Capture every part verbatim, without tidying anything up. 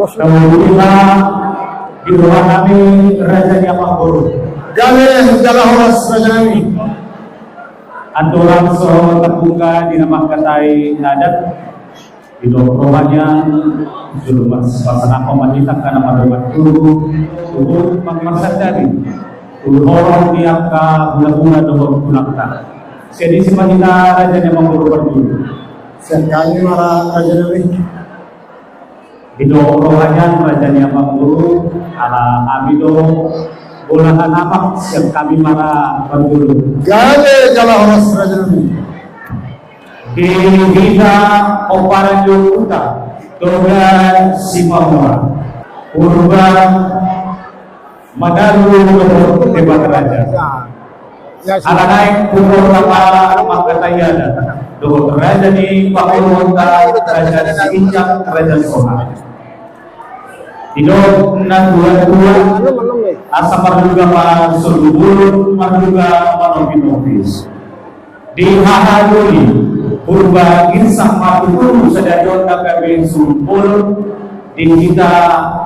Tabo boti ma di roha nami, raja ni amangboru. Gabe jala horas, raja nami. Andorang so tabuka di na mangkatai adat, didok roha nian, jolo pasangaphon ma hita angka na mardongan tubu, tubu mangimarsan daging, tu horong ni angka hulahula dohot tulangta. Sian ise ma hita, raja ni amangboru, parjolo? Sian hami ma, raja nami. Didok roha nian, raja ni amangboru, ala hami do bolahan amak, sian hami ma parjolo. Gabe jala horas, raja nami. Di hita pomparan ni ompunta Toga Simanjorang, Purba Manalu dohot Debata Raja. Ala naeng huhorhon ma mangkatai adat dohot raja ni pamoruonta, Raja Sitinjak Raja Sonang. Didok natuatua, asa marduga ma so tubu, marduga manopi-nopi. Di haha doli, Purba Girsang ma tutu sadari on na gabe sumurbolon, di hita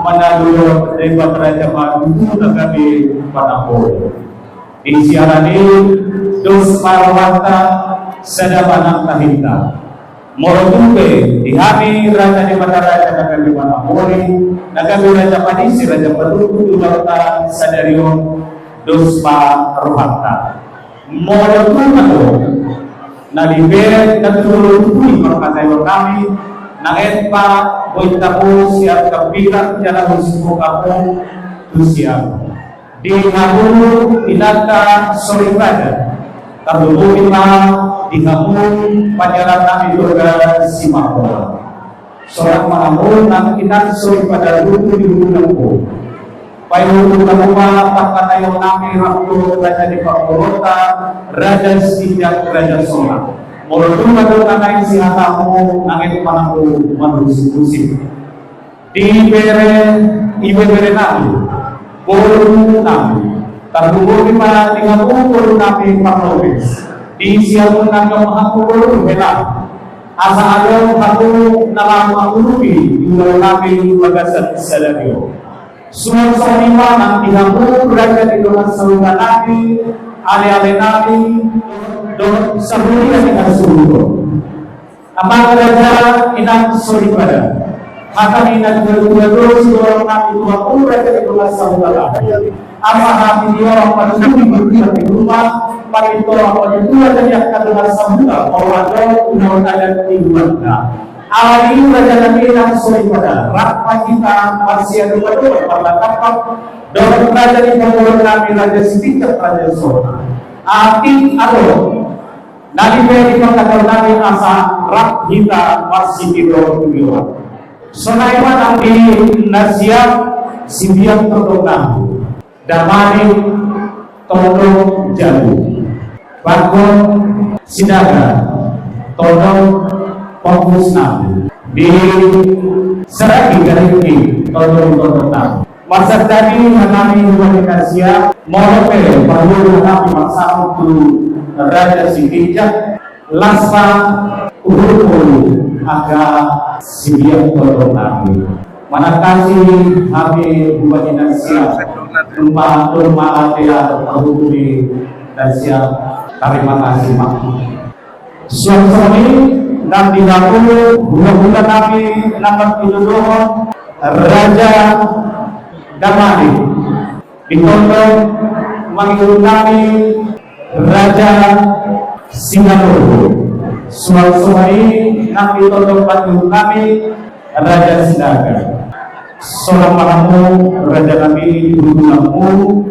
Manalu dohot Debata Raja ma tutu na gabe panamboli. Di siala ni i, dos ma rohanta, sada ma nang tahinta. Molo tung pe di hami raja ni Debata Raja na gabe panamboli, na gabe raja panisi, raja patutu tu hulahulanta sadari on, dos ma rohanta. Molo tung adong na dibaen na tutu tutu i parpataion nami, naeng pe boi taboan sian hambirang jala husiboan hamu tu siamun. Di hamu inanta soripada, tarlumobi ma di hamu paniaran nami Toga Simanjorang. Sonang ma hamu nang inanta soripada, luhut di luhut nang bo. Paihut hamu ma parpataion nami rap tu raja ni pamoruonta, Raja Sitinjak Raja Sonang. Molo tung adong na naeng sihatamu, naeng pe hamu manusik-nusik. Di bere, ibebere nami, boru nami, tarlumobi ma di hamu boru nami parlobei, di siamun nami, hamu boru hela. Asa adong hamu na laho mangurupi di ulaon nami bagasan sadari on. Suang songon i ma nang di hamu raja ni dongan sahuta nami, ale-ale nami, dohot sahuria ni hasuhuton. Amang raja, inanta soripada. Hata ni natuatua do sidorong nami tu hamu raja ni dongan sahuta nami. Asa hami didorong manuturi di rumah, manuturi manuturi raja ni angka dongan sahuta, molo adong ulaon adat di rumahna. Alani i raja nami, inanta soripada, rap ma hita marsiadopadopan marlatapan dohot raja ni pamoruon nami, Raja Sitinjak Raja Sonang. Atik adong na dibaen di pangkataion nami, asa rap hita marsipitu tu joloan. Sonai ma nang di na siap, Sibiak tondong nami, Damanik tondong jabu, Bagong Sinaga tondong pongkus nami, di Saragi Gariki tondong-tondong nami. Marsantabi ma hami hubahen na siap, molo pe parlu hami marsahut tu Raja Sitinjak, las ma huhut angka Sibiak tondong nami. Manangkasi hami hubahen na siap, nunga, nunga ate parhutuni na siap. Tarima kasih ma. Suang songon i nang di hamu hulahula nami na martinodohon, Raja Damanik, ditondong mangihut nami, Raja Sinaga. Suang songon i nang ditondong mangihut nami, Raja Sinaga. Sonang ma hamu raja nami, di hutulangmu,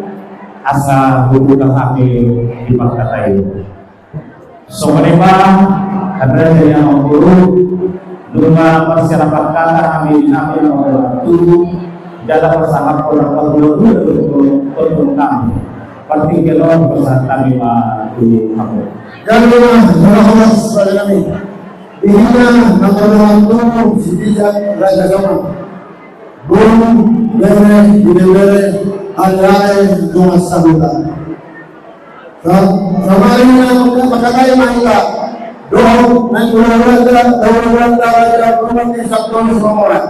asa hubuka hami di pangkataion. Songon i ma, raja ni amangboru, nunga marsiarapan kata hami di nami mangolahon tubu, jala pasahathon angka hulahula dohot tondong nami. Partingkian on pasahat hami ma tu hamu. Gabe ma jala horas, raja nami. Di hita na mardongan tubu, Sitinjak Raja Sonang. Boru, bere, ibebere, ale-ale, dongan sahuta. Sa-, saonari na mangkatai ma hita dohot naeng hulahulanta, hulahulanta Raja Purba Girsang tolu Simanjorang.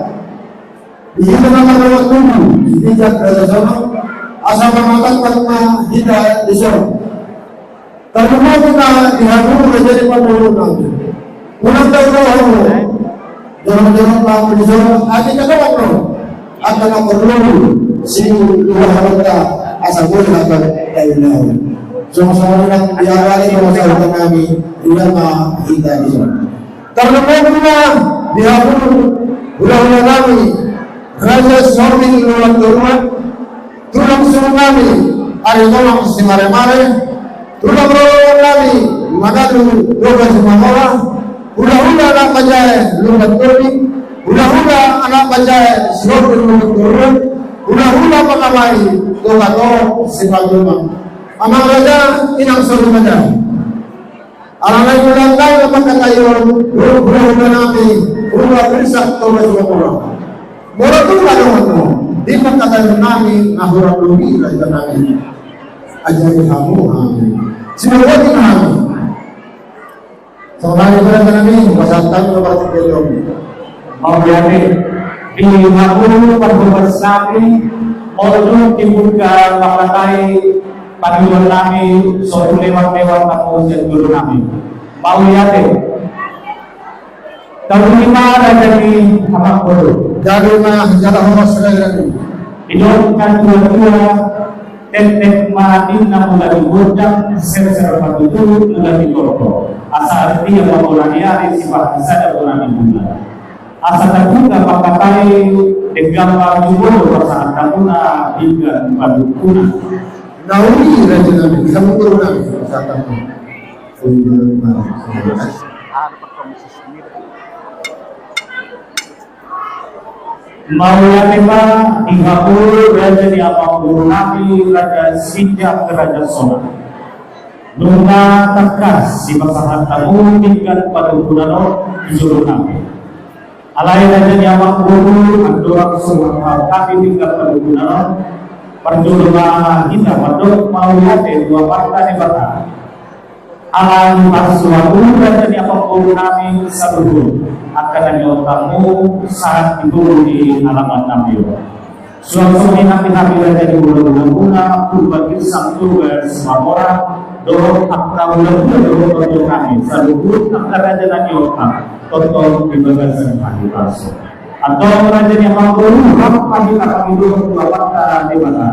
Di hita na mardongan tubu di pinggan raja Sonang, asa mangatangkang ma hita dison. Tarlumobi ma di hamu raja ni parboruonnami. Unang dao-dao hamu. Jorong-jorong ma hamu dison, asa tadongan do angka na porlu siluahanonta, asa boi hata dao-dao. Songon-songon i nang di ari-ari na masa hita nami, ida ma hita dison. Tarlumobi ma di hamu hula-hulanami, Raja Sihombing Lomban Toruan, tulang sungkun nami Aritonang Simaremare, tulang rorobot nami Mangadu Doga Simamora, hula-hula anak manjae Lumban Tobing, hula-hula anak manjae Sihombing Lomban Toruan, hula-hula pangalahi Toga Tohor Simanjuntak. Amang raja, inang soripada. Alana i molo nunga mangkatai on, hula-hula nami, hula Birsak Toga Simamora. Molo tung adong on, di pangkataion nami, na hurang lobi raja nami. Ajari hamu hami. Siboboti ma hami. Sonari raja nami, pasahat hami ma partingkian on. Mauliate, di hamu parhobas nami, molo dung dibuka mangkatai pangidoan nami, so hu lewat-lewat hamu sian jolo nami. Mauliate. Tolu lima raja ni amang boru. Gabe ma jala horas raja nami. Didok natua-tua, tenteng ma ninna mula di gondang, serser ma tutu mula di tortor. Asa artia ma mula ni ari, sipahan sada mula ni bulan. Asa tabuka mangkatai, denggan ma jumolo pasahatanmuna pinggan panungkunan. Nauli raja nami, di hamu boru nami pasahatanmuna. Mauliate ma di hamu raja ni amang boru nami, Raja Sinjak Raja Sonang. Nunga tangkas dipasahat hamu pinggan panungkunan on di jolo nami. Alai raja ni amang boru, andorang so hahanggi pinggan panungkunan on, parjolo ma hita mandok mauliate tu Amanta Debata. Ala ni parsuahu raja ni amang boru nami saluhut, angka na niontangmu sahat di boru ni alaman nami on. Suang songon i nang di hami raja ni hulahula muna, Purba Girsang Toga Simamora, dohot angka hulahula dohot tondion nami saluhut, angka raja na niontang tongtong di bagasan hahipason. Antong raja ni amang boru, rap ma hita pangidoan tu Amanta Debata.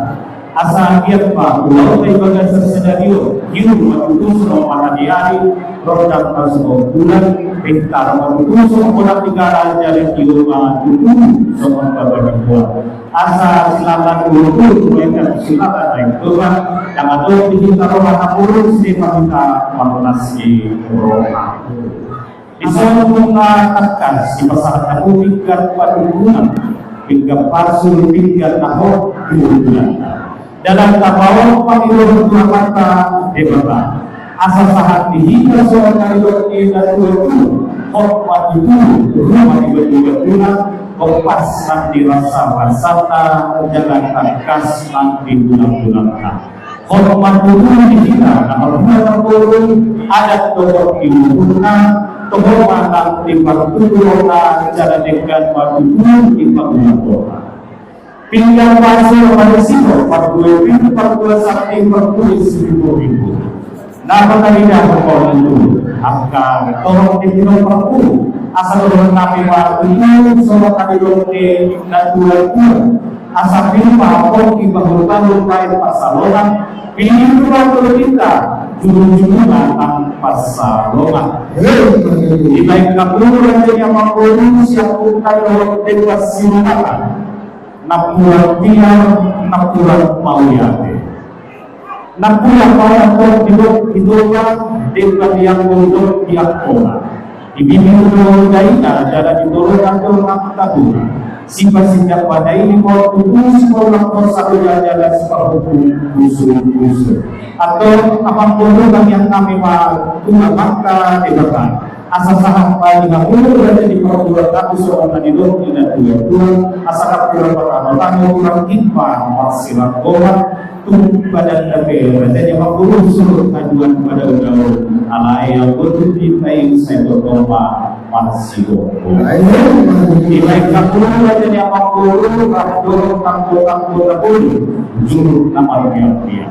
Asa anggiat ma ulaonta di bagasan sadari on, hiur ma tutu songon mata ni ari, rondang ma songon bulan, pintar ma tutu songon holan ni gala, jala tio ma tutu songon baba ni boan. Asa silakan tutu, mulakan silakan naeng Toga, ndang adong di hita roha na muruk, sian hita marlas ni roha. Dison nunga tangkas dipasahat hamu pinggan panungkunan, pinggan pasu, pinggan na hot tu hulahulanta. Dalan tapaon pangidoan tu Amanta Debata. Asa sahat di hita songon na nidok ni natua-tua, hot ma tutu ruma ni batu-batuna, hompas nang di rasa-rasanta, jala tangkas nang di tulang-tulangta. Hot ma tutu di hita na marhula marboru, adat dohot iluhurna, toho ma nang di partuturonna, jala denggan ma tutu di pangulahonna. Pinggan pasu, pasu, parbue pitu, parbue sangti, parbue siribu-ribu. Na pataridahon hamu tutu angka torop ni pinompar, asa dohonon nami ma tutu songon na nidok ni natua-tua. Asa pir ma pongki, bahul-bahul baen pansalongan, pir ma tondi hita, julung-julungan nang pansalongan. Dibaen hamu raja ni amang boru, sian hita dohot denggan siulahon. Napuran tiar, napuran mauliate. Napuran mauliate didok di tonga, denggan ni anggo didok di angkola. Di bibir do daina, jala di tolonan do nang tabona. Sipasindak bana i di pohon tubu, sipaulak porsa do jala, jala sipahumpung busu-busu. Antong amang boru, tangiang nami ma tu Amanta Debata. Asa sahat ma di hamu raja ni parboruon nami songon na nidok ni natua-tua, asa hurang patano-tano, hurang timpang marsiranggomar, tung badan dope raja ni amang boru, surut haduan padaun-daun, alai anggo tung timpang i sai tongtong ma Parsidohot. Dibaen hamu raja ni amangboru, rap dohot tanggo-tanggo na boi, juruk na marbiar-biar.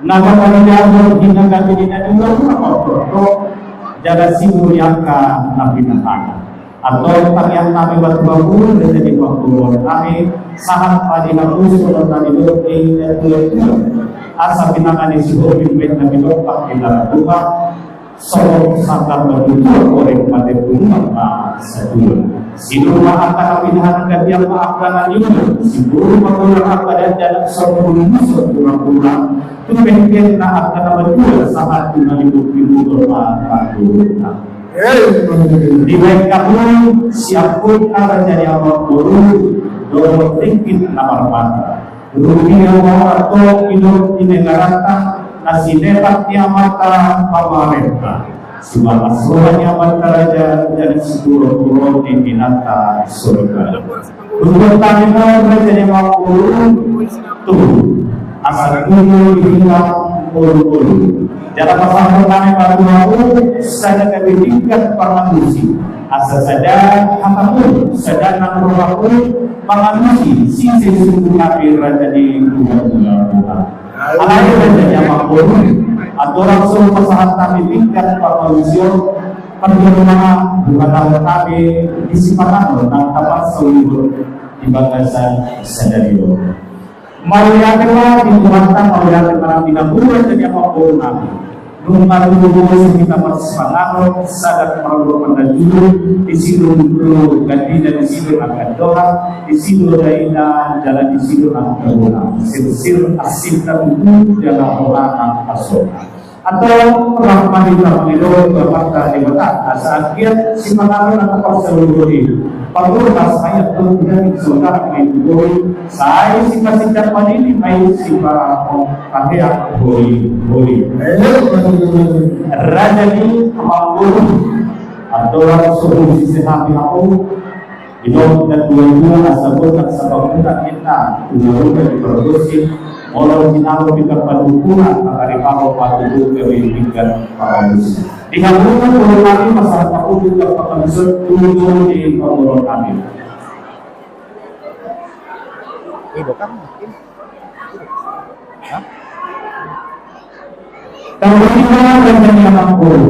Na mangaliat di na gabe di na dua, na martortor, jala sibu di angka na pinahana. Antong tangiang nami ma tu hamu raja ni amangboru nami, sahat ma di hamu songon na nidok ni na tua-tua. Asa pinangan ni si Hobin baen na pinompar di na tua. Songon sangkar ma tutu, horek ma di rumah ma satua. Sinur ma angka na pinahan, gabe ma angka na niula. Sinur ma tulang angka dakdanak, songon bulu musur tulang-tulang. Tu pengken na angka na matua, sahat tu na di bukti butol ma pangguruna. Dibaen hamu siamputna raja ni amangboru, dohot ringgit na marmata. Rupiah ma antong didok di negaranta, na sinepak ni amanta pamarenta. Sibagas roha ni amanta raja, jala situron-turon ni inanta sorga. Tutu tangiang raja ni amangboru, tutu. Asa tutu di hita olo-olo. Jala pasahathon nami ma tu hamu, sada gabe dingkan pangalusi. Asa sada hatamu, sada nang rohamu, pangalusi, sise sungkun nami raja ni tua-tua. Alai raja ni amangboru, andorang so pasahat nami dingkan pangalusi on, parjolo ma buha nami di sipanganon nang tapasaulihon di bagasan sadari on. Mauliate ma di Tuhanta, mauliate ma nang di napuran jadi amangboru nami. Nunga tubu boi hita marsipanganon, sagat marluapan na julu, disi do gandina, disi do angka dongan, disi do daina, jala disi do angka dongan. Sirsir asing na tubu, jala roha na hasona. Antong rap ma hita mangido tu Amanta Debata, asa anggiat sipanganon na taparsaulihon i, pangurnas, sai antong hita di saudara na i tu boi, sai sipasindak panini, sai sipaheak holi-holi. Raja ni amangboru, andorang so husisehati hamu, didok na tua-tua, asa botak sababutak inna, tua-tua di pardosi, molo jinalo pinggan panungkunan, mangarimaho patutu gabe pinggan pangalusi. Di hamu, molo nami pasahat hamu pinggan pangalusi, tutu di pangurnas nami. Ibu kamu. Tanggo di ma raja ni amangboru.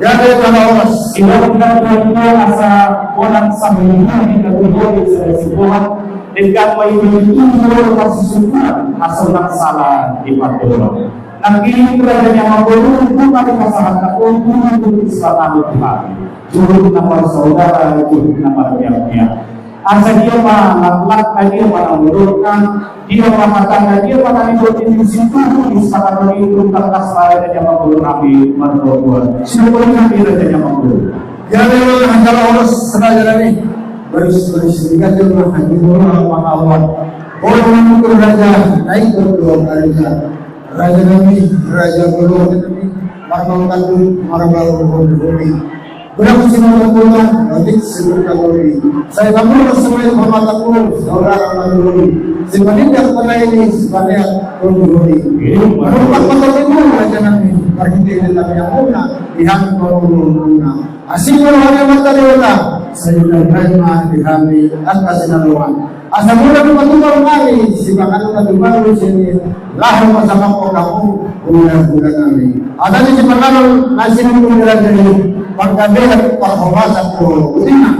Ia de tanggo horas. Iba kita tuan tua asa bolan sahulu nami na tuan tua di sada sibohan. Denggan ma iba itu tuan tua masih sungkuan. Asa unang sala di patola. Nangkin raja ni amangboru. Bukan di pasahat na pun. Bukan di pasahat na pun. Juruk na parsaudara. Juruk na parbiar-biar. Asa dia ma laklakna, dia ma na modorna, dia ma hatana, dia ma na nidok ni si tubu di sahat on i, tung tangkas ma raja ni amangboru nami marboa-boa. Sinamot nami raja ni amangboru. Ia memang antara horas raja nami. Baris-baris tinggal dia ma hati bola ma hawan. Bola ma mukul raja, naik berdua kali. Raja nami, raja bolon nami, marmangkandung, marbaru holi-holi. Berang sinamot bola, batik sinamot holi. Sai tabur semuanya pamataku, saudara holi-holi. Sipanindak panai ni, sipanindak holi-holi. Marumpak mata timu, raja nami, marhite di tangiangmuna, di hami pangurunguna. Asing ma roha ni Amanta Debata, sai unang baen ma di hami angka sinaloan. Asa molo dipatupa nami sipanganon na tumaru sian i, laho pasahathon hamu hulahula nami. Asa di sipanganon na sinungkun ni raja i, panggabean parhorasan tu botima.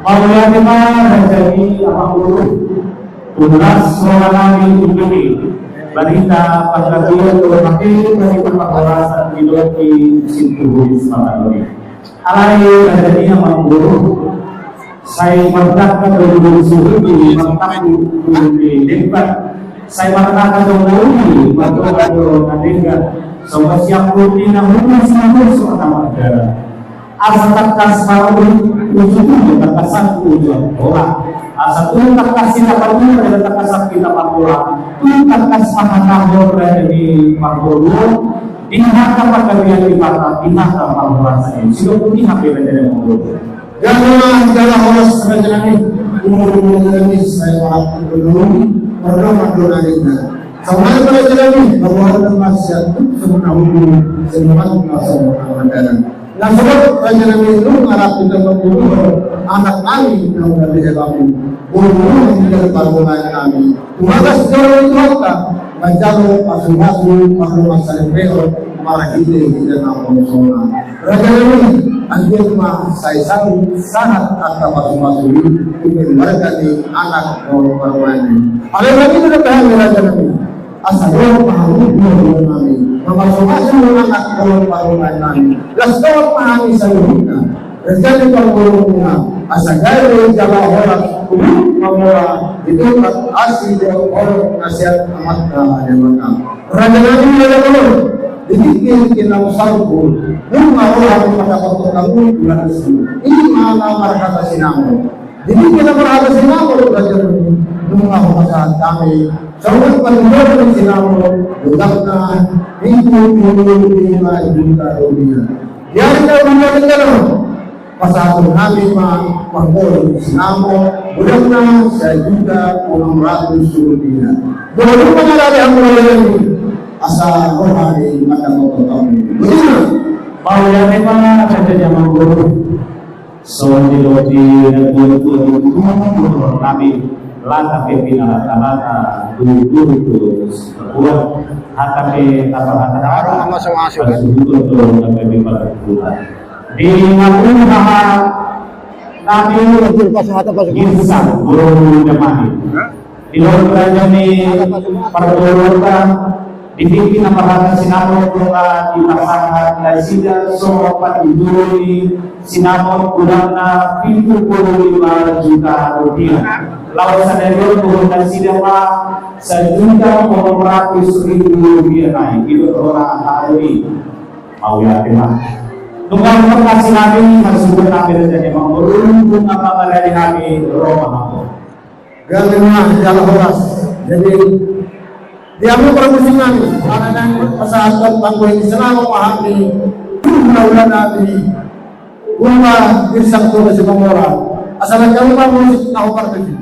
Mauliate ma raja ni amangboru. Tulas roha nami tu bege. Barita panggabean tu hami, barita parhorasan di loki sintuhu di sipanganon i. Alai raja ni amangboru, sai mardangka do boru si Hobin, martangku boru ni Demban. Sai mardangka do boru, mardongan do na denggan. Songon siamput ni na hundul, siamput songon na mardalan. Asa tangkas ma ujung, ujung tangkasan ujung hola. Asa tung tangkas hita pangula, dan tangkasan hita pangula. Tung tangkas ma hata hola ni pangula. Di hata panggabean di hata, di hata pangula saja. Sidok di hata panggabean di hata. Jala, jala horas raja nami, umur-umur raja nami, sai mangapul dulu, pardongan do na denggan. Saudara raja nami, bahwa ada maksiat, semua hulu, semua maksiat, semua maksiat. Langsung raja nami, nunga rap hita mangguruhon anak nami na uli di helamu. Boru nami dan pargonaan nami. Tumagas jolo di Tuhanta manjalo pasupasu, pasupasu salelenglehon marhite hita na poso on. Raja nami, anggiat ma sai sahat angka pasupasu i tu keluarga ni anak dohot pargonaan i. Alai nami, raja nami, asa dohot ma hamu, boru nami, mamasumasu anak dohot pargonaan nami. Las dohot ma hami saluhutna, raja ni parboruonmuna, asa gabe jala horas, uhum mamora di tempat asi dohot holong na sian Amanta Debata. Raja nami, raja nami, di tingki na sampulu, nunga roha ni patakothon hamu tu Tuhan Yesus. I ma na marhata sinamot. Di tingki na marhata sinamot, raja nami, nunga hupasahat hami songon pangidoan ni sinamot, utangna pitu pulu lima juta rupiah. Di ari na uli on, pasahaton hami ma pangkol sinamot, utangna sajuta onom ratus rupiah. Boru nami, raja nami, raja nami, asa roha ni patakothon hamu. Boru nami. Mauliate ma, raja nami, boru. Songon na nidok ni natuatua, boru nami, lata pe pinalatalata, tutu tu sitabuan, hata pe tapahatahata, hasuhuton do na gabe parhata. Di na uli, haha nami, Gibson, boru nami. Di dohot raja ni parboruonta, di tingki na marhata sinamot nunga dipasahat nasida songon pangidoan ni sinamot, utangna pitu pulu lima juta rupiah. Laos sadari on boru nasida ma sajuta onom ratus ribu rupiah nai. Didok roha hamu i. Mauliate ma. Nunga marhata sinamot, hasuhuton nami, raja nami, boru, nunga mangalehon hami, roha ma hamu. Gabe ma jala horas. Jadi, di hamu parmusik nami, ala naeng pasahathon panggohi ni sinamot ma hami, hula-hula nami, hula Gibson tu Simanjorang. Asa na jauh ma musik na huparmusik.